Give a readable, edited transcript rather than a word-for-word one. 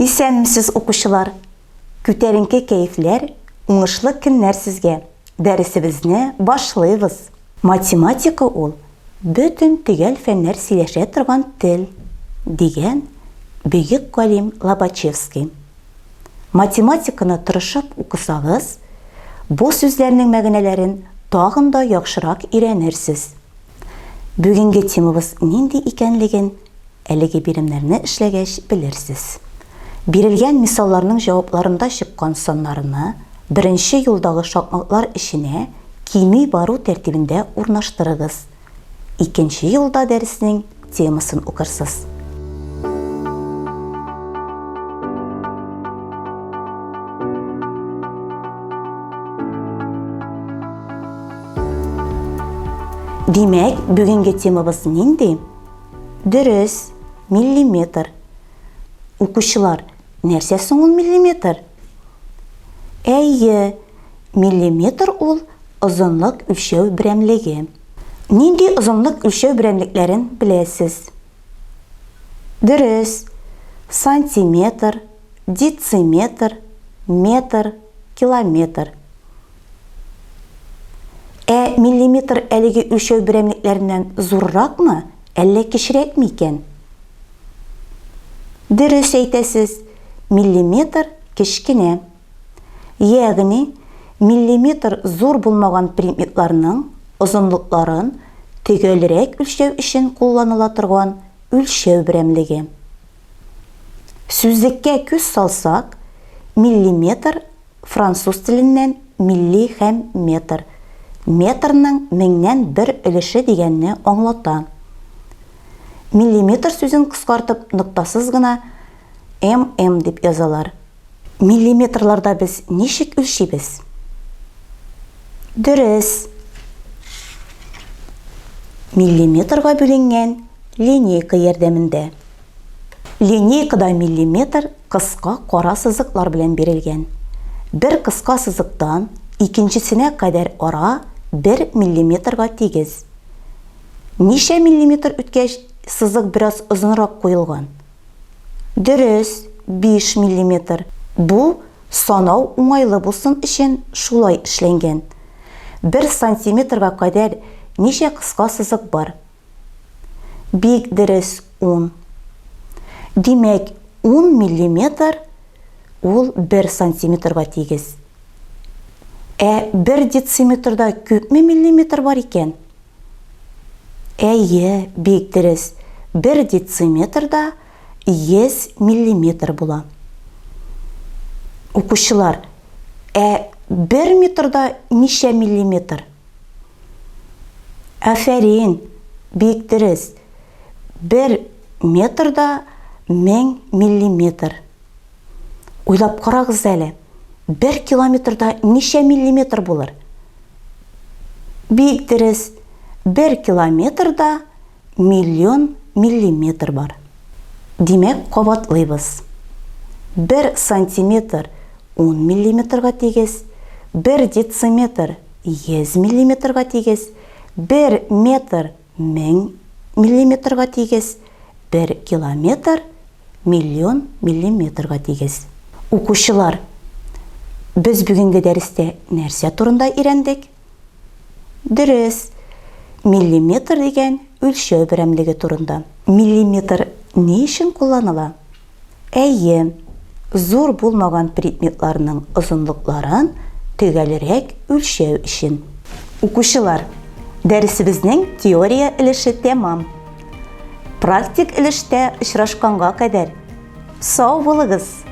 Исәнмесез, укучылар! Күтәренке кәефләр, уңышлы көннәр сезгә! Дәресебезне башлыйбыз! Математика ул, бөтен төгәл фәннәр сөйләшә торган тел, дигән бөек галим Лобачевский. Математиканы тырышып укысагыз, бу сүзләрнең мәгънәләрен тагын да яхшырак өйрәнерсез. Бүгенге темабыз нинди икәнлеген әлеге биремнәрне эшләгәч белерсез. Бирелгән мисалларның җавапларында чыккан саннарны беренче юлдагы шакмаклар эченә кими бару тәртибендә урнаштырыгыз. Икенче юлда дәреснең темасын укырсыз. Димәк, бүгенге темабыз нинди? Дөрес, миллиметр. Укучылар, нәрсә соң ул миллиметр? Әйе, миллиметр ул озынлык үлчәү берәмлеге. Нинди озынлык үлчәү берәмлекләрен беләсез? Дөрес, сантиметр, дециметр, метр, километр. Ә миллиметр әлеге үлчәү берәмлекләреннән зурракмы, әллә кечерәкме икән? Дөрес әйтәсез, миллиметр кечкенә. Ягъни, миллиметр зур булмаган предметларның озынлыкларын төгәлрәк үлчәү өчен кулланыла торган үлчәү берәмлеге. Сүзлеккә күз салсак, миллиметр француз теленнән милли һәм метр, метрның меңнән бер өлеше дигәнне аңлата. Миллиметр сүзен кыскартып ноктасыз гына мм дип язалар. Миллиметрларда без ничек үлчибез? Дөрес. Миллиметрга бүленгән линейка ярдәмендә. Линейкада миллиметр кыска кара сызыклар белән бирелгән. Бер кыска сызыктан икенчесенә кадәр ара бер миллиметрга тигез. Ничә миллиметр үткәч, сызык бераз озынрак куелган? Дөрес, 5 миллиметр. Бу, санау уңайлы булсын өчен шулай эшләнгән. Бер сантиметрга кадәр ничә кыска сызык бар? Бик дөрес, ун. Димәк, ун миллиметр ул бер сантиметрга тигез. Ә бер дециметрда күпме миллиметр бар икән? Әйе, бик дөрес, бер дециметрда 100 миллиметр була. Укучылар, ә бер метрда ничә миллиметр? Афәрин, бик дөрес. Бер метрда 1000 миллиметр. Уйлап карагыз әле, бер километрда ничә миллиметр булыр? Бик дөрес, бер километрда миллион миллиметр бар. Димәк, кабатлыйбыз. Бер сантиметр 10 миллиметрга тигез, бер дециметр 100 миллиметрга тигез, бер метр 1000 миллиметрга тигез, бер километр миллион миллиметрга тигез. Укучылар, без бүгенге дәрестә нәрсә турында өйрәндек? Дөрес, миллиметр дигән үлчәү берәмлеге турында. Миллиметр ни өчен кулланыла? Әйе, зур булмаган предметларның озынлыкларын төгәлрәк үлчәү өчен. Укучылар, дәресебезнең теория өлеше тәмам. Практик өлештә очрашканга кадәр, сау булыгыз!